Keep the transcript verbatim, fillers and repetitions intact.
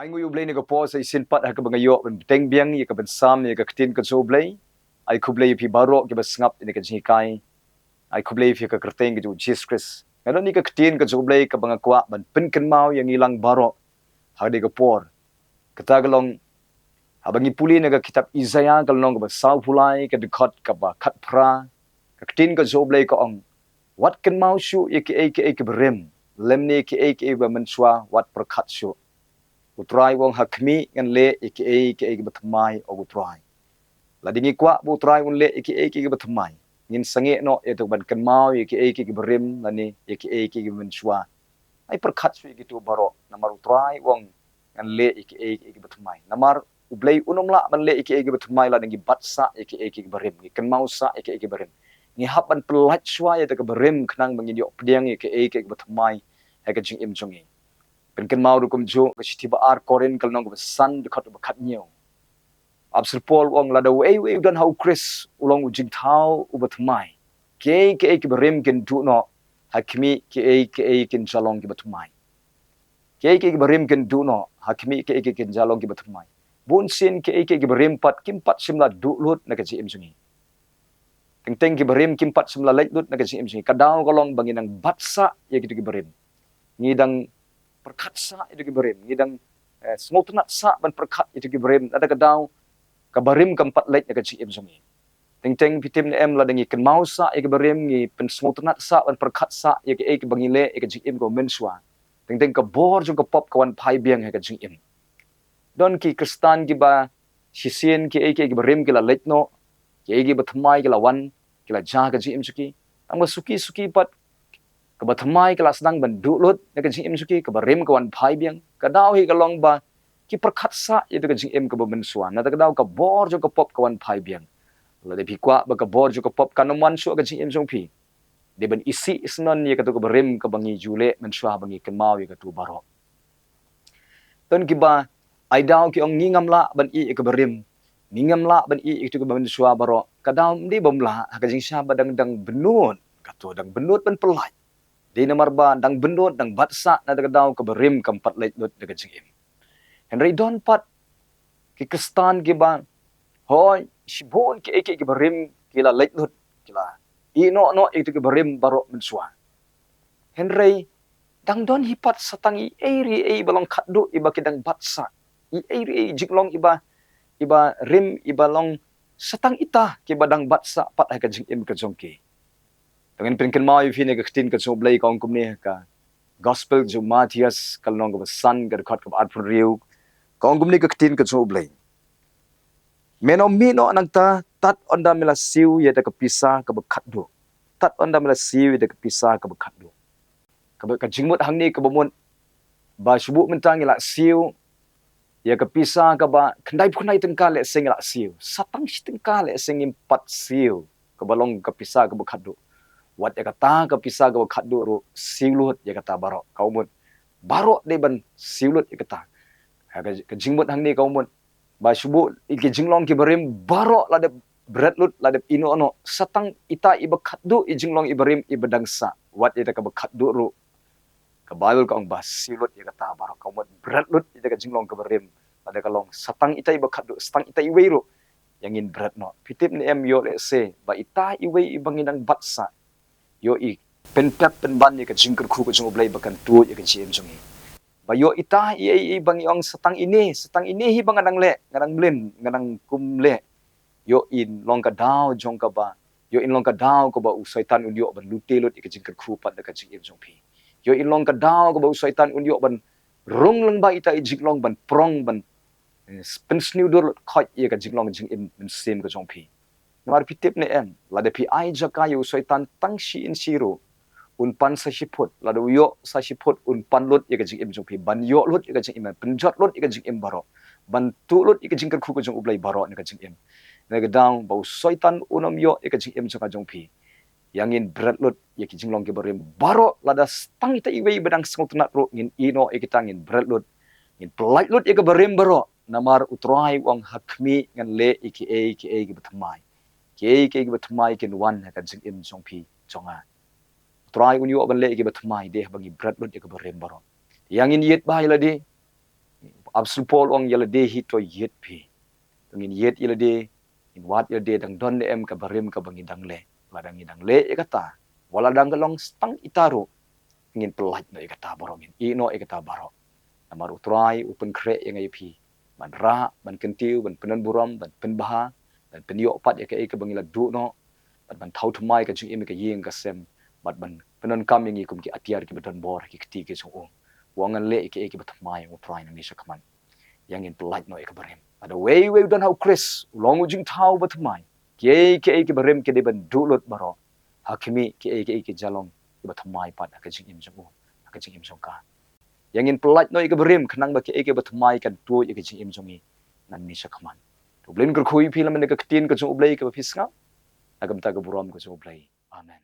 Ai ngi ïa u Blei na ka por sa shisien pat ha kaba nga ïoh ban bteng biang ïa ka ban sam ïa ka ktien ka jong u Blei. Ai khublei ïa phi baroh kiba sngap ïa ka jinghikai. Ai khublei ïa phi ha ka kyrteng ka jong u Jisu Khrist. Nga don ïa ka ktien ka jong u Blei kaba nga kwah ban pynkynmaw ïa ngi lang baroh ha kane ka por. Kata ka long, haba ngi pule na ka kitab Isaiah ka lynnong kaba sawphew lai, ka dkhot kaba khatphra, ka ktien ka jong u Blei ka ong, wat kynmaw shuh ïa kiei kiei kiba rim, lymne kiei kiei ba mynshuwa wat pyrkhat shuh. U Trai u ong, ha khmih ngan leh ïa kiei kiei kiba thymmai, ong u Trai. Lada ngi kwah ba u Trai un leh ïa kiei kiei kiba thymmai, ngin sangeh noh ïa ka ban kynmaw ïa kiei kiei kiba rim lane ïa kiei kiei kiba mynshuwa. Ai pyrkhat shuh ïa kito baroh, namar u Trai u ong ngan leh ïa kiei kiei kiba thymmai. Namar u Blei un ym lah ban leh ïa kiei kiba thymmai lada ngi bat sah ïa kiei kiei kiba rim, ngi kynmaw sah ïa kiei kiei kiba rim. Ngi hap ban pyllait shuwa ïa kata kaba rim khnang ba ngin ïoh pdiang ïa kiei kiei kiba thymmai ha ka jingim jong ngi. Pynkynmaw ruh kumjuh ka shithi ba ar Korinth ka lynnong kaba san, dkhot kaba khathynñiew. Apostol Paul u ong, lada uei uei u don ha u Khrist u long u jingthaw uba thymmai. Kiei kiei kiba rim kin duh noh, ha khmih kiei kiei kin jia long kiba thymmai. Kiei kiei kiba rim kin duh noh, ha khmih kiei kiei kin jia long kiba thymmai. Bun sien kiei kiei kiba rim pat kim pat shym la duh lut na ka jingim jong ngi. Teng teng kiba rim kim pat shym la leit lut na ka jingim jong ngi. Ka daw ka long ba ngi dang bat sah ïa kito kiba rim. Ngi dang pyrkhat sah ïa kito kiba rim. Ngi dang, eh, sngewtynnat sah ban pyrkhat ïa kito kiba rim. Lada ka daw kaba rim kam pat leit na ka jingim jong ngi. Teng teng, phi tip ne em, lada ngi kynmaw sah ïa kaba rim, ngi pynsngewtynnat sah ban pyrkhat sah ïa kaei kaba ngi leh, ïa ka jingim kaba mynshuwa, teng teng ka bor jong ka pop ka wan phai biang ha ka jingim. Don ki Khristan kiba shisien kiei kiei kiba rim ki la leit noh, kiei kiei kiba thymmai ki la wan, ki la jia ha ka jingim jong ki. Tang ba suki suki pat kaba thymmai ka la sdang ban duh lut na ka jingim jong ki, kaba rim ka wan phai biang. Ka daw hi ka long ba ki pyrkhat sah ïa ka jingim kaba mynshuwa, na kata ka daw ka bor jong ka pop ka wan phai biang. Lada phi kwah ba ka bor jong ka pop kan ym wan shuh ha ka jingim jong phi, dei ban isih isynei ïa kato kaba rim kaba ngi ju leh mynshuwa, ba ngi kynmaw ïa kato baroh. Don kiba ai daw ki ong, ngi ngam lah ban ïeh ïa kaba rim, ngi ngam lah ban ïeh ïa kato kaba mynshuwa baroh. Ka daw ym dei bym lah, ha ka jingshisha ba dang, dang bynnud, kato dang bynnud ban pyllait. Dei namar ba dang bynnud, dang bat sah, na kata ka daw kaba rim kam pat leit lut na ka jingim. Hynrei don pat ki Khristan kiba, hooid, shibun kiei kiei kiba rim ki la leit lut, ki la ïeh noh noh ïa kito kiba rim baroh mynshuwa. Hynrei dang don hi pat sa tang i ei ri ei ba long khatduh iba ki dang bat sah. I ei ri ei jinglong iba, iba rim iba long sa tang ita kiba dang bat sah pat ha ka jingim ka jong ki. To ngin pynkynmaw ïa phi na ka ktien ka jong u Blei, ka ong kumne ha ka Gospel jong u Mathaios ka lynnong kaba san, ka dkhot kaba arphew hynriew. Ka ong kumne ka ktien ka jong u Blei. Men ym mih noh nangta tad ynda me la siew ïa da ka pisa kaba khatduh. Tad ynda me la siew ïa da ka pisa kaba khatduh. Kaba, ka jingmut hangne kaba mut ba shu buh mynta ngi la siew ïa ka pisa kaba khyndai phew khyndai tyngka, lehse ngi la siew. Sa tang shi tyngka lehse ngim pat siew kaba long ka pisa kaba khatduh. Wat ïa kata ka pisa kaba khatduh ruh siew lut ïa kata baroh. Ka mut baroh dei ban siew lut ïa kata. Ha ka, ka jingmut hangne ka mut ba shu buh ïa ki jinglong kiba rim baroh la dep bret lut, la dep ïeh noh noh. Sa tang ita iba khatduh i jinglong iba rim iba dang sah. Wat ïa da kaba khatduh ruh, ka Baibl ka ong ba siew lut ïa kata baroh. Ka mut bret lut ïa da ka jinglong kaba rim. Lada ka long sa tang ita iba khatduh, sa tang ita iwei ruh, ïa ngin bret noh. Phi tip ne em, ïoh lehse ba ita iwei iba ngi dang bat sah, ïoh i pyntep pynban ïa ka jingkyrkhu ka jong u Blei ba kan tuid ïa ka jingim jong ngi. Ba ïoh ita i ei ei ba ngi ong sa tang ine, sa tang ine hi ba nga dang leh, nga dang mlien, nga dang kum leh. Ïoh in long ka daw jong kaba, ïoh in long ka daw kaba u Soitan un ïoh ban lute lut ïa ka jingkyrkhu pat da ka jingim jong phi. Ïoh in long ka daw kaba u Soitan un ïoh ban rung lyngba ita i jinglong, ban prong, ban, eh, pynsniew dur lut khoit ïa ka jinglong jingim mynsiem ka jong phi. Namar phi tip ne em, lada phi ai jaka ïa u Soitan tang shi inshi ruh, un pan sa shi phut, lada u ïoh sa shi phut un pan lut ïa ka jingim jong phi, ban ïoh lut ïa ka jingim, pynjot lut ïa ka jingim baroh, ban tuid lut ïa ka jingkyrkhu ka jong u Blei baroh na ka jingim. Na ka daw ba u Soitan un ym ïoh ïa ka jingim jong ka jong phi. Ïa ngin bret lut ïa ki jinglong kiba rim baroh, lada sa tang ita iwei iba dang sngewtynnat ruh ngin ïeh noh ïa kita, ngin bret lut, ngin pyllait lut ïa kaba rim baroh. Namar u Trai u ong ha khmih ngan leh ïa kiei kiei kiba thymmai. Kiei kiei kiba thymmai kin wan ha ka jingim jong phi jong nga. U Trai un ïoh ban leh ïa kiba thymmai dei haba ngi bret lut ïa kaba rim baroh. Ïa ngin ïeit bha ïa lade. Apostol Paul u ong ïa lade hi to ïit phi. To ngin ïit ïa lade, ngin wad ïa lade, dang don ne em ka barim kaba ngi dang leh. Lada ngi dang leh ïa kata, wat la dang ka long tang ita ruh, ngin pyllait noh ïa kata baroh, ngin ïeh noh ïa kata baroh. Namar U Trai u pynkhreh ïa nga ïa phi ban rah, ban kyntiew, ban pyndonburom, ban pynbha, ban pynïoh pat ïa kaei kaba ngi la duh noh, bad ban thaw thymmai ka jingim ïa ka ïing ka sem, bad ban pyndonkam ïa ngi kum ki atiar kiba don bor ha ki kti ki jong u. U ong ngan leh ïa kaei kaba thymmai ïa U Trai nangne shakhmat. Ïa ngin pyllait noh ïa ka barim. Lada uwei uwei u don ha U Khrist, u long u jingthaw ba thymmai. Kiei kiei ki barim ki dei ban duh lut baroh. Ha khmih, kiei kiei ki jia long kiba thymmai pat ha ka jingim jong u, ha ka jingim jong ka. Ïa ngin pyllait noh ïa ka barim, khnang ba kiei kiei kiba thymmai kan tuid ïa ka jingim jong ngi nangne shakhmat. To U Blei un kyrkhu ïa phi lem bad ka ktien ka jong U Blei kaba phi sngap. Ha ka bynta ka burom ka jong U Blei. Amen.